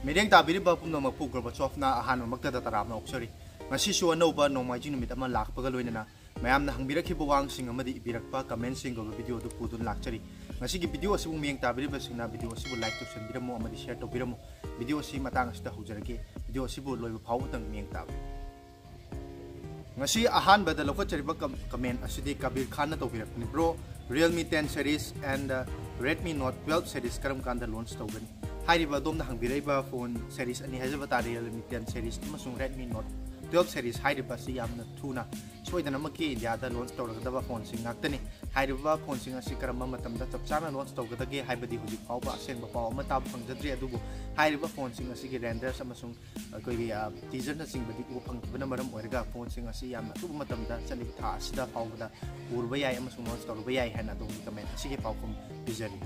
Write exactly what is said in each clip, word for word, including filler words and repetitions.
ꯃꯤꯠꯌꯦꯡ ꯇꯥꯕꯤꯔꯤꯕ ꯄꯨꯝꯅꯃꯛꯄꯨ ꯒꯣꯔꯕꯥꯆꯣꯐꯅ ꯑꯍꯥꯟꯕꯃꯛꯇꯗ ꯇꯔꯥꯝꯅ ꯑꯣꯛꯆꯔꯤ꯫ ꯉꯁꯤꯁꯨ ꯑꯅꯧꯕ ꯅꯣꯡꯃꯥꯏꯖꯤꯡ ꯅꯨꯃꯤꯠ ꯑꯃ ꯂꯥꯛꯄꯒ ꯂꯣꯏꯅꯅ ꯃꯌꯥꯝꯅ ꯍꯪꯕꯤꯔꯛꯈꯤꯕ ꯋꯥꯍꯪꯁꯤꯡ ꯑꯃꯗꯤ ꯏꯕꯤꯔꯛꯄ ꯀꯃꯦꯟꯁꯤꯡ ꯑꯣꯏꯕ ꯚꯤꯗꯤꯑꯣ ꯑꯗꯨ ꯄꯨꯗꯨꯅ ꯂꯥꯛꯆꯔꯤ꯫ ꯉꯁꯤꯒꯤ ꯚꯤꯗꯤꯑꯣ ꯑꯁꯤꯕꯨ ꯃꯤꯠꯌꯦꯡ ꯇꯥꯕꯤꯔꯤꯕꯁꯤꯡꯅ ꯚꯤꯗꯤꯑꯣ ꯑꯁꯤꯕꯨ ꯂꯥꯏꯛ ꯇꯧꯁꯟꯕꯤꯔꯝꯃꯨ ꯑꯃꯗꯤ ꯁꯤꯌꯔ ꯇꯧꯕꯤꯔꯝꯃꯨ꯫ ꯚꯤꯗꯤꯑꯣ ꯑꯁꯤ ꯃꯇꯥꯡ ꯑꯁꯤꯗ ꯍꯧꯖꯔꯒꯦ꯫ ꯚꯤꯗꯤꯑꯣ ꯑꯁꯤꯕꯨ ꯂꯣꯏꯕ ꯐꯥꯎꯕꯗꯪ ꯃꯤꯠꯌꯦꯡ ꯇꯥꯕꯤꯌꯨ꯫ ꯉꯁꯤ ꯑꯍꯥꯟꯕꯗ ꯂꯧꯈꯠꯆꯔꯤꯕ ꯀꯝ-, ꯀꯃꯦꯟ ꯑꯁꯤꯗꯤ ꯀꯕꯤꯔ ꯈꯥꯟꯅ ꯇꯧꯕꯤꯔꯛꯄꯅꯤ꯫ Bro, Realme ten series and, uh, Redmi Note twelve series ꯀꯔꯝ ꯀꯥꯟꯗ ꯂꯣꯟꯆ ꯇꯧꯒꯅꯤ? ꯍꯥꯏꯔꯤꯕ ꯑꯗꯣꯝꯅ ꯍꯪꯕꯤꯔꯛꯏꯕ ꯐꯣꯟ ꯁꯦꯔꯤꯁ ꯑꯅꯤ ꯍꯥꯏꯖꯕ ꯇꯥꯔꯦ, Realme ten series ꯑꯃꯁꯨꯡ Redmi Note twelve series ꯍꯥꯏꯔꯤꯕ ꯑꯁꯤ ꯌꯥꯝꯅ ꯊꯨꯅ ꯁꯣꯏꯗꯅꯃꯛꯀꯤ ꯏꯟꯗꯤꯌꯥꯗ ꯂꯣꯟꯆ ꯇꯧꯔꯒꯗꯕ ꯐꯣꯟꯁꯤꯡ ꯉꯥꯛꯇꯅꯤ꯫ ꯍꯥꯏꯔꯤꯕ ꯐꯣꯟꯁꯤꯡ ꯑꯁꯤ ꯀꯔꯝꯕ ꯃꯇꯝꯗ ꯆꯞ ꯆꯥꯅ ꯂꯣꯟꯆ ꯇꯧꯒꯗꯒꯦ ꯍꯥꯏꯕꯗꯤ ꯍꯧꯖꯤꯛ ꯐꯥꯎꯕ ꯑꯁꯦꯡꯕ ꯄꯥꯎ ꯑꯃ ꯇꯥꯕ ꯐꯪꯖꯗ꯭ꯔꯤ, ꯑꯗꯨꯕꯨ ꯍꯥꯏꯔꯤꯕ ꯐꯣꯟꯁꯤꯡ ꯑꯁꯤꯒꯤ ꯔꯦꯟꯗꯔꯁ ꯑꯃꯁꯨꯡ ꯑꯩꯈꯣꯏꯒꯤ, ꯑ, ꯇꯤꯖꯔꯅꯆꯤꯡꯕꯗꯤ ꯎꯕ ꯐꯪꯈꯤꯕꯅ ꯃꯔꯝ ꯑꯣꯏꯔꯒ ꯐꯣꯟꯁꯤꯡ ꯑꯁꯤ ꯌꯥꯝꯅ ꯑꯊꯨꯕ ꯃꯇꯝꯗ ꯆꯠꯂꯤꯕ ꯊꯥ ꯑꯁꯤꯗ ꯐꯥꯎꯕꯗ ꯎꯔꯨꯕ ꯌꯥꯏ ꯑꯃꯁꯨꯡ ꯂꯣꯟꯆ ꯇꯧꯔꯨꯕ ꯌꯥꯏ ꯍꯥꯏꯅ ꯑꯗꯣꯝꯒꯤ ꯀꯃꯦꯟ ꯑꯁꯤꯒꯤ ꯄꯥꯎꯈꯨꯝ ꯄꯤꯖꯔꯤ꯫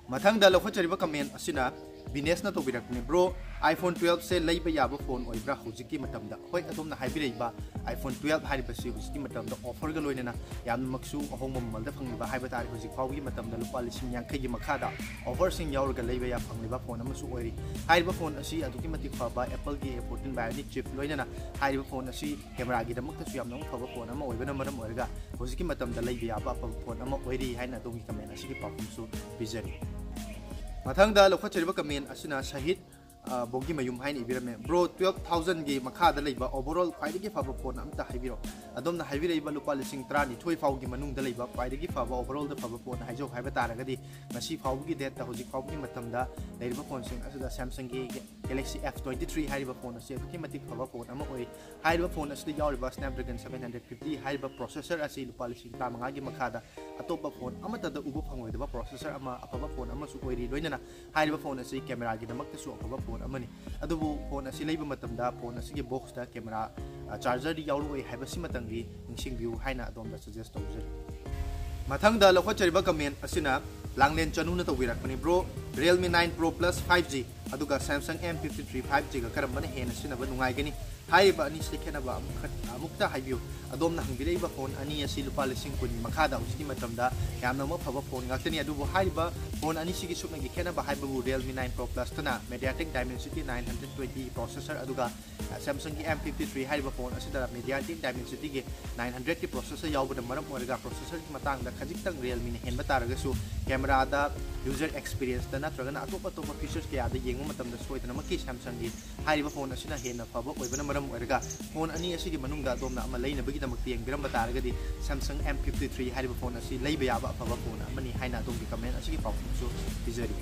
ꯃꯊꯪꯗ ꯂꯧꯈꯠꯆꯔꯤꯕ ꯀꯃꯦꯟ ꯑꯁꯤꯅ ꯕꯤꯅꯦꯁꯅ ꯇꯧꯕꯤꯔꯛꯄꯅꯤ꯫ Bro, iPhone twelve ꯁꯦ ꯂꯩꯕ ꯌꯥꯕ ꯐꯣꯟ ꯑꯣꯏꯕ꯭ꯔꯥ ꯍꯧꯖꯤꯛꯀꯤ ꯃꯇꯝꯗ? ꯍꯣꯏ, ꯑꯗꯣꯝꯅ ꯍꯥꯏꯕꯤꯔꯛꯏꯕ iPhone twelve ꯍꯥꯏꯔꯤꯕꯁꯤ ꯍꯧꯖꯤꯛꯀꯤ ꯃꯇꯝꯗ ꯑꯣꯐꯔꯒ ꯂꯣꯏꯅꯅ ꯌꯥꯝꯅꯃꯛꯁꯨ ꯑꯍꯣꯡꯕ ꯃꯃꯜꯗ ꯐꯪꯂꯤꯕ ꯍꯥꯏꯕ ꯇꯥꯔꯦ, ꯍꯧꯖꯤꯛ ꯐꯥꯎꯕꯒꯤ ꯃꯇꯝꯗ ꯂꯨꯄꯥ ꯂꯤꯁꯤꯡ ꯌꯥꯡꯈꯩꯒꯤ ꯃꯈꯥꯗ ꯑꯣꯐꯔꯁꯤꯡ ꯌꯥꯎꯔꯒ ꯂꯩꯕ ꯌꯥ ꯐꯪꯂꯤꯕ ꯐꯣꯟ ꯑꯃꯁꯨ ꯑꯣꯏꯔꯤ꯫ ꯍꯥꯏꯔꯤꯕ ꯐꯣꯟ ꯑꯁꯤ ꯑꯗꯨꯛꯀꯤ ꯃꯇꯤꯛ ꯐꯕ Apple ꯒꯤ A fourteen Bionic chip ꯂꯣꯏꯅꯅ ꯍꯥꯏꯔꯤꯕ ꯐꯣꯟ ꯑꯁꯤ ꯀꯦꯃꯦꯔꯥꯒꯤꯗꯃꯛꯇꯁꯨ ꯌꯥꯝꯅ ꯐꯕ ꯐꯣꯟ ꯑꯃ ꯑꯣꯏꯕꯅ ꯃꯔꯝ ꯑꯣꯏꯔꯒ ꯍꯧꯖꯤꯛꯀꯤ ꯃꯇꯝꯗ ꯂꯩꯕ ꯌꯥꯕ ꯑꯐꯕ ꯐꯣꯟ ꯑꯃ ꯑꯣꯏꯔꯤ ꯍꯥꯏꯅ ꯑꯗꯣꯝꯒꯤ ꯀꯃꯦꯟ ꯑꯁꯤꯒꯤ ꯄꯥꯎꯈꯨꯝꯁꯨ ꯄꯤꯖꯔꯤ꯫ ꯃꯊꯪꯗ ꯂꯧꯈꯠꯆꯔꯤꯕ ꯀꯃꯦꯟ ꯑꯁꯤꯅ ꯁꯍꯤꯗ, ꯑ, ꯕꯣꯒꯤꯃꯌꯨꯝ ꯍꯥꯏꯅ ꯏꯕꯤꯔꯝꯃꯤ꯫ Bro, twelve thousand ꯒꯤ ꯃꯈꯥꯗ ꯂꯩꯕ overall ꯈ꯭ꯋꯥꯏꯗꯒꯤ ꯐꯕ ꯐꯣꯟ ꯑꯝꯇ ꯍꯥꯏꯕꯤꯔꯛꯑꯣ꯫ ꯑꯗꯣꯝꯅ ꯍꯥꯏꯕꯤꯔꯛꯏꯕ ꯂꯨꯄꯥ ꯂꯤꯁꯤꯡ ꯇꯔꯥꯅꯤꯊꯣꯏ ꯐꯥꯎꯒꯤ ꯃꯅꯨꯡꯗ ꯂꯩꯕ ꯈ꯭ꯋꯥꯏꯗꯒꯤ ꯐꯕ overall ꯗ ꯐꯕ ꯐꯣꯟ ꯍꯥꯏꯖꯧ ꯍꯥꯏꯕ ꯇꯥꯔꯒꯗꯤ ꯉꯁꯤ ꯐꯥꯎꯕꯒꯤ date ꯇ ꯍꯧꯖꯤꯛ ꯐꯥꯎꯕꯒꯤ ꯃꯇꯝꯗ ꯂꯩꯔꯤꯕ ꯐꯣꯟꯁꯤꯡ ꯑꯁꯤꯗ Samsung ꯒꯤ Galaxy F twenty three ꯍꯥꯏꯔꯤꯕ ꯐꯣꯟ ꯑꯁꯤ ꯑꯗꯨꯛꯀꯤ ꯃꯇꯤꯛ ꯐꯕ ꯐꯣꯟ ꯑꯃ ꯑꯣꯏ꯫ ꯍꯥꯏꯔꯤꯕ ꯐꯣꯟ ꯑꯁꯤꯗ ꯌꯥꯎꯔꯤꯕ Snapdragon seven hundred fifty ꯍꯥꯏꯔꯤꯕ processor ꯑꯁꯤ ꯂꯨꯄꯥ ꯂꯤꯁꯤꯡ ꯇꯔꯥꯃꯉꯥꯒꯤ ꯃꯈꯥꯗ ꯑꯇꯣꯞꯄ ꯐꯣꯟ ꯑꯃꯠꯇꯗ ꯎꯕ ꯐꯪꯂꯣꯏꯗꯕ processor ꯑꯃ, ꯑꯐꯕ ꯐꯣꯟ ꯑꯃꯁꯨ ꯑꯣꯏꯔꯤ꯫ ꯂꯣꯏꯅꯅ ꯍꯥꯏꯔꯤꯕ ꯐꯣꯟ ꯑꯁꯤ ꯀꯦꯃꯦꯔꯥꯒꯤꯗꯃꯛꯇꯁꯨ ꯑꯐꯕ ꯐꯣꯟ ꯑꯃꯅꯤ꯫ ꯑꯗꯨꯕꯨ ꯐꯣꯟ ꯑꯁꯤ ꯂꯩꯕ ꯃꯇꯝꯗ ꯐꯣꯟ ꯑꯁꯤꯒꯤ box ꯇ ꯀꯦꯃꯦꯔꯥ, ꯑ, charger ꯗꯤ ꯌꯥꯎꯔꯛꯑꯣꯏ ꯍꯥꯏꯕꯁꯤꯃꯇꯪꯗꯤ ꯅꯤꯡꯁꯤꯡꯕꯤꯌꯨ ꯍꯥꯏꯅ ꯑꯗꯣꯝꯗ suggest ꯇꯧꯖꯔꯤ꯫ ꯃꯊꯪꯗ ꯂꯧꯈꯠꯆꯔꯤꯕ ꯀꯃꯦꯟ ꯑꯁꯤꯅ ꯂꯥꯡꯂꯦꯟ ꯆꯅꯨꯅ ꯇꯧꯕꯤꯔꯛꯄꯅꯤ꯫ Bro, Realme nine Pro Plus five G ꯑꯗꯨꯒ Samsung M fifty three five Gꯒ ꯀꯔꯝꯕꯅ ꯍꯦꯟꯅ ꯁꯤꯖꯤꯟꯅꯕ ꯅꯨꯡꯉꯥꯏꯒꯅꯤ ꯍꯥꯏꯔꯤꯕ ꯑꯅꯤꯁꯤꯒꯤ ꯈꯦꯠꯅꯕ ꯑꯃꯨꯛꯈꯛ-, ꯑꯃꯨꯛꯇ ꯍꯥꯏꯕꯤꯌꯨ꯫ ꯑꯗꯣꯝꯅ ꯍꯪꯕꯤꯔꯛꯏꯕ ꯐꯣꯟ ꯑꯅꯤ ꯑꯁꯤ ꯂꯨꯄꯥ ꯂꯤꯁꯤꯡ ꯀꯨꯟꯒꯤ ꯃꯈꯥꯗ ꯍꯧꯖꯤꯛꯀꯤ ꯃꯇꯝꯗ ꯌꯥꯝꯅꯃꯛ ꯐꯕ ꯐꯣꯟ ꯉꯥꯛꯇꯅꯤ꯫ ꯑꯗꯨꯕꯨ ꯍꯥꯏꯔꯤꯕ ꯐꯣꯟ ꯑꯅꯤꯁꯤꯒꯤ ꯁꯨꯞꯅꯒꯤ ꯈꯦꯠꯅꯕ ꯍꯥꯏꯕꯕꯨ Realme nine Pro Plus ꯇꯅ MediaTek Dimensity nine hundred twenty processor, ꯑꯗꯨꯒ Samsung ꯒꯤ M fifty three ꯍꯥꯏꯔꯤꯕ ꯐꯣꯟ ꯑꯁꯤꯗ MediaTek Dimensity ꯒꯤ nine hundred ꯀꯤ processor ꯌꯥꯎꯕꯅ ꯃꯔꯝ ꯑꯣꯏꯔꯒ, processor ꯒꯤ ꯃꯇꯥꯡꯗ ꯈꯖꯤꯛꯇꯪ Realme ꯅ ꯍꯦꯟꯕ ꯇꯥꯔꯒꯁꯨ, camera ꯗ, user experience ꯇ ꯅꯠꯇ꯭ꯔꯒꯅ ꯑꯇꯣꯞ ꯑꯇꯣꯞꯄ features ꯀꯌꯥꯗ ꯌꯦꯡꯕ ꯃꯇꯝꯗ ꯁꯣꯏꯗꯅꯃꯛꯀꯤ Samsung ꯒꯤ ꯍꯥꯏꯔꯤꯕ ꯐꯣꯟ ꯑꯁꯤꯅ ꯍꯦꯟꯅ ꯐꯕ ꯑꯣꯏꯕꯅ ꯃꯔꯝ ꯑꯣꯏꯔꯒ, ꯐꯣꯟ ꯑꯅꯤ ꯑꯁꯤꯒꯤ ꯃꯅꯨꯡꯗ ꯑꯗꯣꯝꯅ ꯑꯃ ꯂꯩꯅꯕꯒꯤꯗꯃꯛꯇ ꯌꯦꯡꯕꯤꯔꯝꯕ ꯇꯥꯔꯒꯗꯤ, Samsung M fifty three ꯍꯥꯏꯔꯤꯕ ꯐꯣꯟ ꯑꯁꯤ ꯂꯩꯕ ꯌꯥꯕ ꯑꯐꯕ ꯐꯣꯟ ꯑꯃꯅꯤ ꯍꯥꯏꯅ ꯑꯗꯣꯝꯒꯤ comment ꯑꯁꯤꯒꯤ ꯄꯥꯎꯈꯨꯝꯁꯨ ꯄꯤꯖꯔꯤ꯫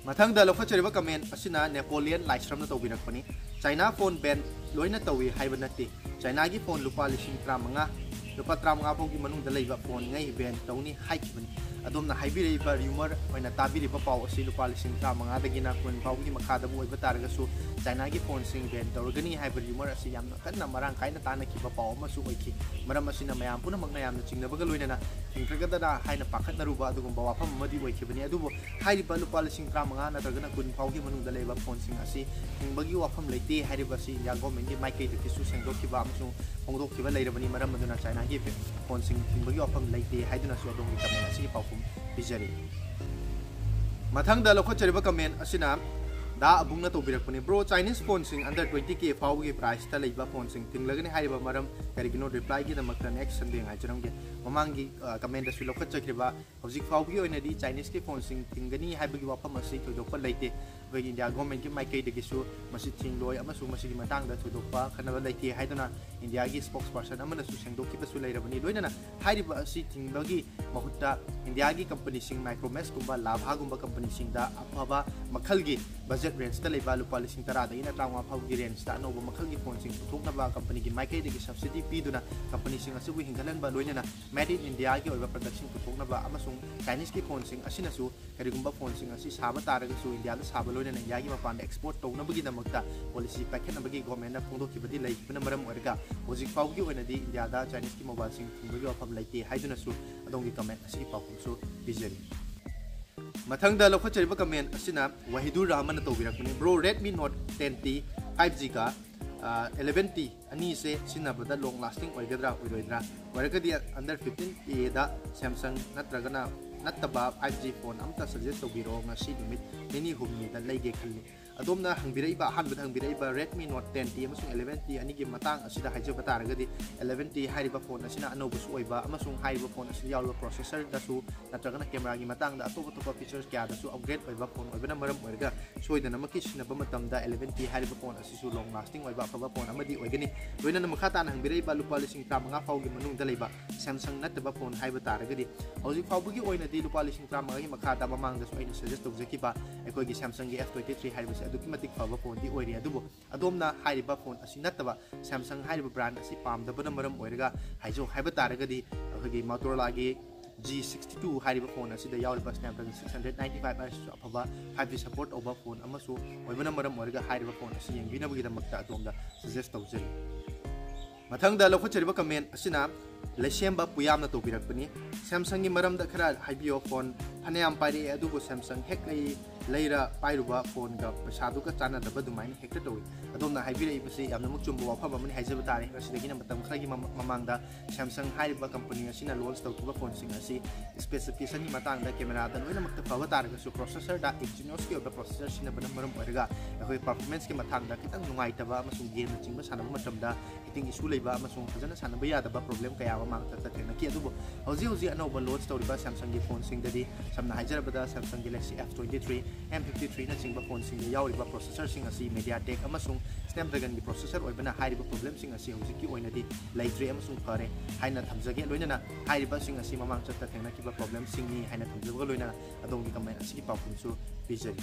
ꯃꯊꯪꯗ ꯂꯧꯈꯠꯆꯔꯤꯕ comment ꯑꯁꯤꯅ Napoleon ꯂꯥꯏꯁ꯭ꯔꯝꯅ ꯇꯧꯕꯤꯔꯛꯄꯅꯤ꯫ China phone ban ꯂꯣꯏꯅ ꯇꯧꯏ ꯍꯥꯏꯕ ꯅꯠꯇꯦ꯫ China ꯒꯤ ꯐꯣꯟ ꯂꯨꯄꯥ ꯂꯤꯁꯤꯡ ꯇꯔꯥꯃꯉꯥ, ꯂꯨꯄꯥ ꯇꯔꯥꯃꯉꯥ ꯐꯥꯎꯒꯤ ꯃꯅꯨꯡꯗ ꯂꯩꯕ ꯐꯣꯟꯉꯩ ban ꯇꯧꯅꯤ ꯍꯥꯏꯈꯤꯕꯅꯤ꯫ ꯑꯗꯣꯝꯅ ꯍꯥꯏꯕꯤꯔꯛꯏꯕ rumor ꯑꯣꯏꯅ ꯇꯥꯕꯤꯔꯤꯕ ꯄꯥꯎ ꯑꯁꯤ ꯂꯨꯄꯥ ꯂꯤꯁꯤꯡ ꯇꯔꯥꯃꯉꯥꯗꯒꯤꯅ ꯀꯨꯟ ꯐꯥꯎꯒꯤ ꯃꯈꯥꯗꯕꯨ ꯑꯣꯏꯕ ꯇꯥꯔꯒꯁꯨ, China ꯒꯤ ꯐꯣꯟꯁꯤꯡ ban ꯇꯧꯔꯒꯅꯤ ꯍꯥꯏꯕ rumor ꯑꯁꯤ ꯌꯥꯝꯅ ꯀꯟꯅ ꯃꯔꯥꯡ ꯀꯥꯏꯅ ꯇꯥꯟꯅꯈꯤꯕ ꯄꯥꯎ ꯑꯃꯁꯨ ꯑꯣꯏꯈꯤ꯫ ꯃꯔꯝ ꯑꯁꯤꯅ ꯃꯌꯥꯝ ꯄꯨꯝꯅꯃꯛꯅ ꯌꯥꯝꯅ ꯆꯤꯡꯅꯕꯒ ꯂꯣꯏꯅꯅ ꯊꯤꯡꯈ꯭ꯔꯒꯗ꯭ꯔꯥ ꯍꯥꯏꯅ ꯄꯥꯈꯠꯅꯔꯨꯕ ꯑꯗꯨꯒꯨꯝꯕ ꯋꯥꯐꯝ ꯑꯃꯗꯤ ꯑꯣꯏꯈꯤꯕꯅꯤ꯫ ꯑꯗꯨꯕꯨ ꯍꯥꯏꯔꯤꯕ ꯂꯨꯄꯥ ꯂꯤꯁꯤꯡ ꯇꯔꯥꯃꯉꯥ ꯅꯠꯇ꯭ꯔꯒꯅ ꯀꯨꯟ ꯐꯥꯎꯒꯤ ꯃꯅꯨꯡꯗ ꯂꯩꯕ ꯐꯣꯟꯁꯤꯡ ꯑꯁꯤ ꯊꯤꯡꯕꯒꯤ ꯋꯥꯐꯝ ꯂꯩꯇꯦ ꯍꯥꯏꯔꯤꯕ ꯑꯁꯤ India government ꯀꯤ ꯃꯥꯏꯀꯩꯗꯒꯤꯁꯨ ꯁꯦꯡꯗꯣꯛꯈꯤꯕ ꯑꯃꯁꯨꯡ ꯐꯣꯡꯗꯣꯛꯈꯤꯕ ꯂꯩꯔꯕꯅꯤ꯫ ꯃꯔꯝ ꯑꯗꯨꯅ China ꯒꯤ ꯐꯣꯟꯁꯤꯡ ꯊꯤꯡꯕꯒꯤ ꯋꯥꯐꯝ ꯂꯩꯇꯦ ꯍꯥꯏꯗꯨꯅꯁꯨ ꯑꯗꯣꯝꯒꯤ comment ꯑꯁꯤꯒꯤ ꯄꯥꯎꯈꯨꯝ ꯄꯤꯖꯔꯤ꯫ ꯃꯊꯪꯗ ꯂꯧꯈꯠꯆꯔꯤꯕ comment ꯑꯁꯤꯅ ꯗꯥ ꯑꯕꯨꯡꯅ ꯇꯧꯕꯤꯔꯛꯄꯅꯤ꯫ Bro, Chinese ꯐꯣꯟꯁꯤꯡ under twenty K ꯐꯥꯎꯕꯒꯤ price ꯇ ꯂꯩꯕ ꯐꯣꯟꯁꯤꯡ ꯊꯤꯡꯂꯒꯅꯤ ꯍꯥꯏꯔꯤꯕ ꯃꯔꯝ ꯀꯔꯤꯒꯤꯅꯣ? Reply ꯒꯤꯗꯃꯛꯇ next Sunday ꯉꯥꯏꯖꯔꯝꯒꯦ꯫ ꯃꯃꯥꯡꯒꯤ, ꯑ, comment ꯗꯁꯨ ꯂꯧꯈꯠꯆꯈꯤꯕ, ꯍꯧꯖꯤꯛ ꯐꯥꯎꯕꯒꯤ ꯑꯣꯏꯅꯗꯤ Chinese ꯀꯤ ꯐꯣꯟꯁꯤꯡ ꯊꯤꯡꯒꯅꯤ ꯍꯥꯏꯕꯒꯤ ꯋꯥꯐꯝ ꯑꯁꯤ ꯊꯣꯏꯗꯣꯛꯄ ꯂꯩꯇꯦ꯫ ꯑꯩꯈꯣꯏꯒꯤ India government ꯀꯤ ꯃꯥꯏꯀꯩꯗꯒꯤꯁꯨ ꯃꯁꯤ ꯊꯤꯡꯂꯣꯏ ꯑꯃꯁꯨꯡ ꯃꯁꯤꯒꯤ ꯃꯇꯥꯡꯗ ꯊꯣꯏꯗꯣꯛꯄ ꯈꯟꯅꯕ ꯂꯩꯇꯦ ꯍꯥꯏꯗꯨꯅ India ꯒꯤ spokesperson ꯑꯃꯅꯁꯨ ꯁꯦꯡꯗꯣꯛꯈꯤꯕꯁꯨ ꯂꯩꯔꯕꯅꯤ꯫ ꯂꯣꯏꯅꯅ ꯍꯥꯏꯔꯤꯕ ꯑꯁꯤ ꯊꯤꯡꯕꯒꯤ ꯃꯍꯨꯠꯇ India ꯒꯤ company ꯁꯤꯡ Micromax ꯀꯨꯝꯕ, Lava ꯒꯨꯝꯕ company ꯁꯤꯡꯗ ꯑꯐꯕ ꯃꯈꯜꯒꯤ budget range ꯇ ꯂꯩꯕ ꯂꯨꯄꯥ ꯂꯤꯁꯤꯡ ꯇꯔꯥꯗꯒꯤꯅ ꯇꯔꯥꯃꯉꯥ ꯐꯥꯎꯒꯤ range ꯇ ꯑꯅꯧꯕ ꯃꯈꯜꯒꯤ ꯐꯣꯟꯁꯤꯡ ꯄꯨꯊꯣꯛꯅꯕ company ꯒꯤ ꯃꯥꯏꯀꯩꯗꯒꯤ subsidy ꯄꯤꯗꯨꯅ company ꯁꯤꯡ ꯑꯁꯤꯕꯨ ꯍꯤꯡꯒꯠꯍꯟꯕ, ꯂꯣꯏꯅꯅ Made in India ꯒꯤ ꯑꯣꯏꯕ product ꯁꯤꯡ ꯄꯨꯊꯣꯛꯅꯕ ꯑꯃꯁꯨꯡ Chinese ꯀꯤ ꯐꯣꯟꯁꯤꯡ ꯑꯁꯤꯅꯁꯨ ꯀꯔꯤꯒꯨꯝꯕ ꯐꯣꯟꯁꯤꯡ ꯑꯁꯤ ꯁꯥꯕ ꯇꯥꯔꯒꯁꯨ India ꯗ ꯁꯥꯕ ꯂꯣꯏꯅꯅ India ꯒꯤ ꯃꯄꯥꯟꯗ export ꯇꯧꯅꯕꯒꯤꯗꯃꯛꯇ policy ꯄꯥꯏꯈꯠꯅꯕꯒꯤ government ꯅ ꯐꯣꯡꯗꯣꯛꯈꯤꯕꯗꯤ ꯂꯩꯈꯤꯕꯅ ꯃꯔꯝ ꯑꯣꯏꯔꯒ, ꯍꯧꯖꯤꯛ ꯐꯥꯎꯕꯒꯤ ꯑꯣꯏꯅꯗꯤ India ꯗ Chinese ꯀꯤ mobile ꯁꯤꯡ ꯊꯤꯡꯕꯒꯤ ꯋꯥꯐꯝ ꯂꯩꯇꯦ ꯍꯥꯏꯗꯨꯅꯁꯨ ꯑꯗꯣꯝꯒꯤ comment ꯑꯁꯤꯒꯤ ꯄꯥꯎꯈꯨꯝꯁꯨ ꯄꯤꯖꯔꯤ꯫ ꯃꯊꯪꯗ ꯂꯧꯈꯠꯆꯔꯤꯕ ꯀꯃꯦꯟ ꯑꯁꯤꯅ Wahidur ꯔꯍꯃꯟꯅ ꯇꯧꯕꯤꯔꯛꯄꯅꯤ꯫ Bro, Redmi Note ten T five G ꯒ eleven T ꯑꯅꯤꯁꯦ ꯁꯤꯖꯤꯟꯅꯕꯗ ꯂꯣꯡ ꯂꯥꯁꯇꯤꯡ ꯑꯣꯏꯒꯗ꯭ꯔꯥ ꯑꯣꯏꯔꯣꯏꯗ꯭ꯔꯥ? ꯑꯣꯏꯔꯒꯗꯤ under fifteen K ꯗ Samsung ꯅꯠꯇ꯭ꯔꯒꯅ ꯅꯠꯇꯕ five G ꯐꯣꯟ ꯑꯝꯇ ꯁꯖꯦꯁ ꯇꯧꯕꯤꯔꯛꯑꯣ, ꯉꯁꯤ ꯅꯨꯃꯤꯠ ꯅꯤꯅꯤ ꯍꯨꯝꯅꯤꯗ ꯂꯩꯒꯦ ꯈꯜꯂꯤ꯫ ꯑꯗꯣꯝꯅ ꯍꯪꯕꯤꯔꯛꯏꯕ, ꯑꯍꯥꯟꯕꯗ ꯍꯪꯕꯤꯔꯛꯏꯕ Redmi Note ten T ꯑꯃꯁꯨꯡ eleven T ꯑꯅꯤꯒꯤ ꯃꯇꯥꯡ ꯑꯁꯤꯗ ꯍꯥꯏꯖꯕ ꯇꯥꯔꯒꯗꯤ, eleven T ꯍꯥꯏꯔꯤꯕ ꯐꯣꯟ ꯑꯁꯤꯅ ꯑꯅꯧꯕꯁꯨ ꯑꯣꯏꯕ ꯑꯃꯁꯨꯡ ꯍꯥꯏꯔꯤꯕ ꯐꯣꯟ ꯑꯁꯤꯗ ꯌꯥꯎꯔꯤꯕ ꯄ꯭ꯔꯣꯁꯦꯁꯔꯗꯁꯨ ꯅꯠꯇ꯭ꯔꯒꯅ ꯀꯦꯃꯦꯔꯥꯒꯤ ꯃꯇꯥꯡꯗ ꯑꯇꯣꯞ ꯑꯇꯣꯞꯄ ꯐꯤꯆꯔꯁ ꯀꯌꯥꯗꯁꯨ ꯑꯞꯒ꯭ꯔꯦꯗ ꯑꯣꯏꯕ ꯐꯣꯟ ꯑꯣꯏꯕꯅ ꯃꯔꯝ ꯑꯣꯏꯔꯒ ꯁꯣꯏꯗꯅꯃꯛꯀꯤ ꯁꯤꯖꯤꯟꯅꯕ ꯃꯇꯝꯗ eleven T ꯍꯥꯏꯔꯤꯕ ꯐꯣꯟ ꯑꯁꯤꯁꯨ ꯂꯣꯡ ꯂꯥꯁꯇꯤꯡ ꯑꯣꯏꯕ ꯑꯐꯕ ꯐꯣꯟ ꯑꯃꯗꯤ ꯑꯣꯏꯒꯅꯤ꯫ ꯂꯣꯏꯅꯅ ꯃꯈꯥ ꯇꯥꯅ ꯍꯪꯕꯤꯔꯛꯏꯕ ꯂꯨꯄꯥ ꯂꯤꯁꯤꯡ ꯇꯔꯥꯃꯉꯥ ꯐꯥꯎꯒꯤ ꯃꯅꯨꯡꯗ ꯂꯩꯕ Samsung ꯅꯠꯇꯕ ꯐꯣꯟ ꯍꯥꯏꯕ ꯇꯥꯔꯒꯗꯤ, ꯍꯧꯖꯤꯛ ꯐꯥꯎꯕꯒꯤ ꯑꯣꯏꯅꯗꯤ ꯂꯨꯄꯥ ꯂꯤꯁꯤꯡ ꯇꯔꯥꯃꯉꯥꯒꯤ ꯃꯈꯥꯗ ꯃꯃꯥꯡꯗꯁꯨ ꯑꯩꯅ ꯁꯖꯦꯁ ꯇꯧꯖꯈꯤꯕ ꯑꯩꯈꯣꯏꯒꯤ Samsungꯒꯤ F twenty three ꯍꯥꯏꯕꯁꯤ ꯑꯗꯨꯛꯀꯤ ꯃꯇꯤꯛ ꯐꯕ ꯐꯣꯟꯗꯤ ꯑꯣꯏꯔꯤ꯫ ꯑꯗꯨꯕꯨ ꯑꯗꯣꯝꯅ ꯍꯥꯏꯔꯤꯕ ꯐꯣꯟ ꯑꯁꯤ ꯅꯠꯇꯕ Samsung ꯍꯥꯏꯔꯤꯕ ꯕ꯭ꯔꯥꯟ ꯑꯁꯤ ꯄꯥꯝꯗꯕꯅ ꯃꯔꯝ ꯑꯣꯏꯔꯒ ꯍꯥꯏꯖꯧ ꯍꯥꯏꯕ ꯇꯥꯔꯒꯗꯤ, ꯑꯩꯈꯣꯏꯒꯤ Motorolaꯒꯤ G sixty two ꯍꯥꯏꯔꯤꯕ ꯐꯣꯟ ꯑꯁꯤꯗ ꯌꯥꯎꯔꯤꯕ Snapdragon six hundred ninety five ꯑꯁꯤꯁꯨ ꯑꯐꯕ five G support ꯇꯧꯕ ꯐꯣꯟ ꯑꯃꯁꯨ ꯑꯣꯏꯕꯅ ꯃꯔꯝ ꯑꯣꯏꯔꯒ ꯍꯥꯏꯔꯤꯕ ꯐꯣꯟ ꯑꯁꯤ ꯌꯦꯡꯕꯤꯅꯕꯒꯤꯗꯃꯛꯇ ꯑꯗꯣꯝꯗ ꯁꯖꯦꯁ ꯇꯧꯖꯔꯤ꯫ ꯃꯊꯪꯗ ꯂꯧꯈꯠꯆꯔꯤꯕ ꯀꯃꯦꯟ ꯑꯁꯤꯅ ꯂꯩꯁꯦꯝꯕ ꯄꯨꯌꯥꯝꯅ ꯇꯧꯕꯤꯔꯛꯄꯅꯤ꯫ Samsungꯒꯤ ꯃꯔꯝꯗ ꯈꯔ ꯍꯥꯏꯕꯤꯌꯣ, ꯐꯣꯟ ꯐꯅꯌꯥꯝ ꯄꯥꯏꯔꯛꯑꯦ, ꯑꯗꯨꯕꯨ Samsung ꯍꯦꯛ ꯂꯩ ꯂꯩꯔ ꯄꯥꯏꯔꯨꯕ ꯐꯣꯟꯒ ꯄꯩꯁꯥꯗꯨꯒ ꯆꯥꯟꯅꯗꯕ ꯑꯗꯨꯃꯥꯏꯅ ꯍꯦꯛꯇ ꯇꯧꯏ꯫ ꯑꯗꯣꯝꯅ ꯍꯥꯏꯕꯤꯔꯛꯏꯕꯁꯤ ꯌꯥꯝꯅꯃꯛ ꯆꯨꯝꯕ ꯋꯥꯐꯝ ꯑꯃꯅꯤ ꯍꯥꯏꯖꯕ ꯇꯥꯔꯦ꯫ ꯉꯁꯤꯗꯒꯤꯅ ꯃꯇꯝ ꯈꯔꯒꯤ ꯃꯃ-, ꯃꯃꯥꯡꯗ Samsung ꯍꯥꯏꯔꯤꯕ ꯀꯝꯄꯅꯤ ꯑꯁꯤꯅ ꯂꯣꯟꯁ ꯇꯧꯈꯤꯕ ꯐꯣꯟꯁꯤꯡ ꯑꯁꯤ specificationꯒꯤ ꯃꯇꯥꯡꯗ ꯀꯦꯃꯦꯔꯥꯗ ꯂꯣꯏꯅꯃꯛꯇ ꯐꯕ ꯇꯥꯔꯒꯁꯨ, ꯄ꯭ꯔꯣꯁꯦꯁꯔꯗ Exynosꯀꯤ ꯑꯣꯏꯕ ꯄ꯭ꯔꯣꯁꯦꯁꯔ ꯁꯤꯖꯤꯟꯅꯕꯅ ꯃꯔꯝ ꯑꯣꯏꯔꯒ ꯑꯩꯈꯣꯏ performanceꯀꯤ ꯃꯇꯥꯡꯗ ꯈꯤꯇꯪ ꯅꯨꯡꯉꯥꯏꯇꯕ ꯑꯃꯁꯨꯡ ꯒꯦꯝꯅꯆꯤꯡꯕ ꯁꯥꯟꯅꯕ ꯃꯇꯝꯗ ꯍꯤꯇꯤꯡ ꯏꯁꯨ ꯂꯩꯕ ꯑꯃꯁꯨꯡ ꯐꯖꯅ ꯁꯥꯟꯅꯕ ꯌꯥꯗꯕ ꯄ꯭ꯔꯣꯕ꯭ꯂꯦꯝ ꯀꯌꯥ ꯑꯃ ꯃꯃꯥꯡ ꯆꯠꯇ ꯊꯦꯡꯅꯈꯤ꯫ ꯑꯗꯨꯕꯨ ꯍꯧꯖꯤꯛ ꯍꯧꯖꯤꯛ ꯑꯅꯧꯕ ꯂꯣꯟꯁ ꯇꯧꯔꯤꯕ Samsungꯒꯤ ꯐꯣꯟꯁꯤꯡꯗꯗꯤ, ꯁꯝꯅ ꯍꯥꯏꯖꯔꯕꯗ Samsungꯒꯤ Galaxy F twenty three, M fifty threeꯅꯆꯤꯡꯕ ꯐꯣꯟꯁꯤꯡꯗ ꯌꯥꯎꯔꯤꯕ ꯄ꯭ꯔꯣꯁꯦꯁꯔꯁꯤꯡ ꯑꯁꯤ MediaTek ꯑꯃꯁꯨꯡ Snapdragonꯒꯤ ꯄ꯭ꯔꯣꯁꯦꯁꯔ ꯑꯣꯏꯕꯅ ꯍꯥꯏꯔꯤꯕ ꯄ꯭ꯔꯣꯕ꯭ꯂꯦꯝꯁꯤꯡ ꯑꯁꯤ ꯍꯧꯖꯤꯛꯀꯤ ꯑꯣꯏꯅꯗꯤ ꯂꯩꯇ꯭ꯔꯦ ꯑꯃꯁꯨꯡ ꯐꯔꯦ ꯍꯥꯏꯅ ꯊꯝꯖꯒꯦ꯫ ꯂꯣꯏꯅꯅ ꯍꯥꯏꯔꯤꯕꯁꯤꯡ ꯑꯁꯤ ꯃꯃꯥꯡ ꯆꯠꯇ ꯊꯦꯡꯅꯈꯤꯕ ꯄ꯭ꯔꯣꯕ꯭ꯂꯦꯝꯁꯤꯡꯅꯤ ꯍꯥꯏꯅ ꯊꯝꯖꯕꯒ ꯂꯣꯏꯅꯅ ꯑꯗꯣꯝꯒꯤ ꯀꯃꯦꯟ ꯑꯁꯤꯒꯤ ꯄꯥꯎꯈꯨꯝꯁꯨ ꯄꯤꯖꯔꯤ꯫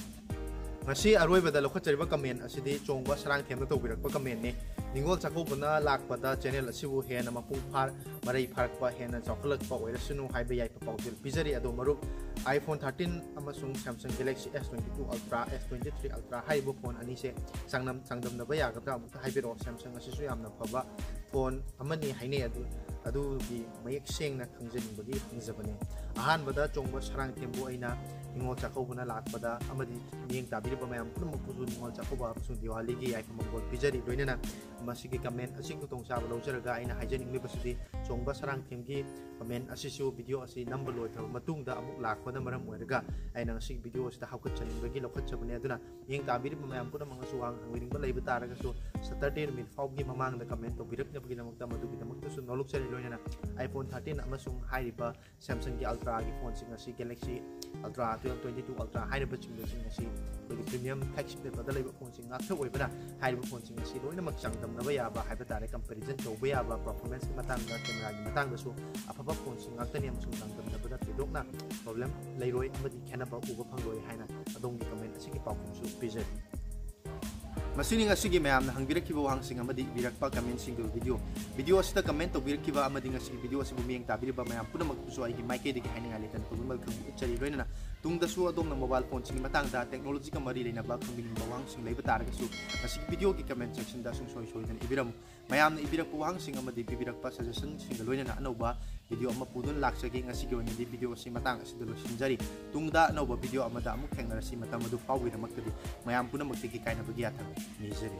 ꯉꯁꯤ ꯑꯔꯣꯏꯕꯗ ꯂꯧꯈꯠꯆꯔꯤꯕ ꯀꯃꯦꯟ ꯑꯁꯤꯗꯤ ꯆꯣꯡꯕ ꯁꯔꯥꯡꯊꯦꯝꯅ ꯇꯧꯕꯤꯔꯛꯄ ꯀꯃꯦꯟꯅꯤ꯫ ꯅꯤꯉꯣꯜ ꯆꯥꯛꯀꯧꯕꯅ ꯂꯥꯛꯄꯗ ꯆꯦꯅꯦꯜ ꯑꯁꯤꯕꯨ ꯍꯦꯟꯅ ꯃꯄꯨꯡ ꯐꯥ-, ꯃꯔꯩ ꯐꯥꯔꯛꯄ, ꯍꯦꯟꯅ ꯆꯥꯎꯈꯠꯂꯛꯄ ꯑꯣꯏꯔꯁꯅꯨ ꯍꯥꯏꯕ ꯌꯥꯏꯐ ꯄꯥꯎꯖꯦꯜ ꯄꯤꯖꯔꯤ꯫ ꯑꯗꯣ ꯃꯔꯨꯞ, iPhone thirteen ꯑꯃꯁꯨꯡ Samsung Galaxy S twenty two Ultra, S twenty three Ultra ꯍꯥꯏꯔꯤꯕ ꯐꯣꯟ ꯑꯅꯤꯁꯦ ꯆꯥꯡꯗꯝ-, ꯆꯥꯡꯗꯝꯅꯕ ꯌꯥꯒꯗ꯭ꯔꯥ? ꯑꯃꯨꯛꯇ ꯍꯥꯏꯕꯤꯔꯛꯑꯣ꯫ Samsung ꯑꯁꯤꯁꯨ ꯌꯥꯝꯅ ꯐꯕ ꯐꯣꯟ ꯑꯃꯅꯤ ꯍꯥꯏꯅꯩ, ꯑꯗꯨ, ꯑꯗꯨꯒꯤ ꯃꯌꯦꯛ ꯁꯦꯡꯅ ꯈꯪꯖꯅꯤꯡꯕꯒꯤ ꯍꯪꯖꯕꯅꯤ꯫ ꯑꯍꯥꯟꯕꯗ ꯆꯣꯡꯕ ꯁꯔꯥꯡꯊꯦꯝꯕꯨ ꯑꯩꯅ ꯅꯤꯉꯣꯜ ꯆꯥꯛꯀꯧꯕꯅ ꯂꯥꯛꯄꯗ ꯑꯃꯗꯤ ꯃꯤꯠꯌꯦꯡ ꯇꯥꯕꯤꯔꯤꯕ ꯃꯌꯥꯝ ꯄꯨꯝꯅꯃꯛꯄꯨꯁꯨ ꯅꯤꯉꯣꯜ ꯆꯥꯛꯀꯧꯕ ꯑꯃꯁꯨꯡ ꯗꯤꯋꯥꯂꯤꯒꯤ ꯌꯥꯏꯐ ꯃꯪꯒꯣꯜ ꯄꯤꯖꯔꯤ꯫ ꯂꯣꯏꯅꯅ ꯃꯁꯤꯒꯤ ꯀꯃꯦꯟ ꯑꯁꯤꯒꯤ ꯈꯨꯗꯣꯡꯆꯥꯕ ꯂꯧꯖꯔꯒ ꯑꯩꯅ ꯍꯥꯏꯖꯅꯤꯡꯂꯤꯕꯁꯤꯗꯤ, ꯆꯣꯡꯕ ꯁꯔꯥꯡꯊꯦꯝꯒꯤ ꯀꯃꯦꯟ ꯑꯁꯤꯁꯨ ꯚꯤꯗꯤꯑꯣ ꯑꯁꯤ ꯅꯝꯕ ꯂꯣꯏꯈ꯭ꯔꯕ ꯃꯇꯨꯡꯗ ꯑꯃꯨꯛ ꯂꯥꯛꯄꯅ ꯃꯔꯝ ꯑꯣꯏꯔꯒ ꯑꯩꯅ ꯉꯁꯤꯒꯤ ꯚꯤꯗꯤꯑꯣ ꯑꯁꯤꯗ ꯍꯥꯞꯀꯠꯆꯅꯤꯡꯕꯒꯤ ꯂꯧꯈꯠꯆꯕꯅꯤ꯫ ꯑꯗꯨꯅ ꯃꯤꯠꯌꯦꯡ ꯇꯥꯕꯤꯔꯤꯕ ꯃꯌꯥꯝ ꯄꯨꯝꯅꯃꯛꯅꯁꯨ ꯋꯥꯍꯪ ꯍꯪꯕꯤꯅꯤꯡꯕ ꯂꯩꯕ ꯇꯥꯔꯒꯁꯨ, ꯁꯇꯔꯗꯦ ꯅꯨꯃꯤꯠ ꯐꯥꯎꯕꯒꯤ ꯃꯃꯥꯡꯗ ꯀꯃꯦꯟ ꯇꯧꯕꯤꯔꯛꯅꯕꯒꯤꯗꯃꯛꯇ, ꯃꯗꯨꯒꯤꯗꯃꯛꯇꯁꯨ ꯅꯣꯂꯨꯛꯆꯔꯤ꯫ ꯂꯣꯏꯅꯅ iPhone thirteen ꯑꯃꯁꯨꯡ ꯍꯥꯏꯔꯤꯕ Samsungꯒꯤ Ultraꯒꯤ ꯐꯣꯟꯁꯤꯡ ꯑꯁꯤ, Galaxy Ultra twelve, twenty-two Ultra ꯍꯥꯏꯔꯤꯕꯁꯤꯡ ꯑꯁꯤ ꯑꯩꯈꯣꯏꯒꯤ premium flagship levelꯗ ꯂꯩꯕ ꯐꯣꯟꯁꯤꯡ ꯉꯥꯛꯇ ꯑꯣꯏꯕꯅ, ꯍꯥꯏꯔꯤꯕ ꯐꯣꯟꯁꯤꯡ ꯑꯁꯤ ꯂꯣꯏꯅꯃꯛ ꯆꯥꯡꯗꯝꯅꯕ ꯌꯥꯕ ꯍꯥꯏꯕ ꯇꯥꯔꯦ, comparison ꯇꯧꯕ ꯌꯥꯕ, performanceꯀꯤ ꯃꯇꯥꯡꯗ, cameraꯒꯤ ꯃꯇꯥꯡꯗꯁꯨ ꯑꯐꯕ ꯐꯣꯟꯁꯤꯡ ꯉꯥꯛꯇꯅꯤ ꯑꯃꯁꯨꯡ ꯆꯥꯡꯗꯝꯅꯕꯗ ꯊꯣꯏꯗꯣꯛꯅ problem ꯂꯩꯔꯣꯏ ꯑꯃꯗꯤ ꯈꯦꯠꯅꯕ ꯎꯕ ꯐꯪꯂꯣꯏ ꯍꯥꯏꯅ ꯑꯗꯣꯝꯒꯤ ꯀꯃꯦꯟ ꯑꯁꯤꯒꯤ ꯄꯥꯎꯈꯨꯝꯁꯨ ꯄꯤꯖꯔꯤ꯫ ꯃꯁꯤꯅꯤ ꯉꯁꯤꯒꯤ ꯃꯌꯥꯝꯅ ꯍꯪꯕꯤꯔꯛꯈꯤꯕ ꯋꯥꯍꯪꯁꯤꯡ ꯑꯃꯗꯤ ꯏꯕꯤꯔꯛꯄ ꯀꯃꯦꯟꯁꯤꯡꯒꯤ ꯚꯤꯗꯤꯑꯣ꯫ ꯚꯤꯗꯤꯑꯣ ꯑꯁꯤꯗ ꯀꯃꯦꯟ ꯇꯧꯕꯤꯔꯛꯈꯤꯕ ꯑꯃꯗꯤ ꯉꯁꯤꯒꯤ ꯚꯤꯗꯤꯑꯣ ꯑꯁꯤꯕꯨ ꯃꯤꯠꯌꯦꯡ ꯇꯥꯕꯤꯔꯤꯕ ꯃꯌꯥꯝ ꯄꯨꯝꯅꯃꯛꯄꯨꯁꯨ ꯑꯩꯒꯤ ꯃꯥꯏꯀꯩꯗꯒꯤ ꯍꯥꯏꯅꯤꯡꯉꯥꯏ ꯂꯩꯇꯅ ꯈꯨꯕꯝ ꯈꯪꯕ ꯎꯠꯆꯔꯤ꯫ ꯂꯣꯏꯅꯅ ꯇꯨꯡꯗꯁꯨ ꯑꯗꯣꯝꯅ mobile phoneꯁꯤꯡꯒꯤ ꯃꯇꯥꯡꯗ technologyꯒ ꯃꯔꯤ ꯂꯩꯅꯕ ꯈꯪꯕꯤꯅꯤꯡꯕ ꯋꯥꯍꯪꯁꯤꯡ ꯂꯩꯕ ꯇꯥꯔꯒꯁꯨ ꯉꯁꯤꯒꯤ ꯚꯤꯗꯤꯑꯣꯒꯤ comment sectionꯗ ꯁꯨꯡꯁꯣꯏ ꯁꯣꯏꯗꯅ ꯏꯕꯤꯔꯝꯃꯨ꯫ ꯃꯌꯥꯝꯅ ꯏꯕꯤꯔꯛꯄ ꯋꯥꯍꯪꯁꯤꯡ ꯑꯃꯗꯤ ꯄꯤꯕꯤꯔꯛꯄ suggestionꯁꯤꯡꯒ ꯂꯣꯏꯅꯅ ꯑꯅꯧꯕ ꯚꯤꯗꯤꯑꯣ ꯑꯃ ꯄꯨꯗꯨꯅ ꯂꯥꯛꯆꯒꯦ꯫ ꯉꯁꯤꯒꯤ ꯑꯣꯏꯅꯗꯤ ꯚꯤꯗꯤꯑꯣ ꯑꯁꯤ ꯃꯇꯥꯡ ꯑꯁꯤꯗ ꯂꯣꯏꯁꯤꯟꯖꯔꯤ꯫ ꯇꯨꯡꯗ ꯑꯅꯧꯕ ꯚꯤꯗꯤꯑꯣ ꯑꯃꯗ ꯑꯃꯨꯛ ꯊꯦꯡꯅꯔꯁꯤ꯫ ꯃꯇꯝ ꯑꯗꯨ ꯐꯥꯎꯕꯒꯤꯗꯃꯛꯇꯗꯤ ꯃꯌꯥꯝ ꯄꯨꯝꯅꯃꯛꯇꯒꯤ ꯀꯥꯏꯅꯕꯒꯤ ꯌꯥꯊꯪ ꯅꯤꯖꯔꯤ꯫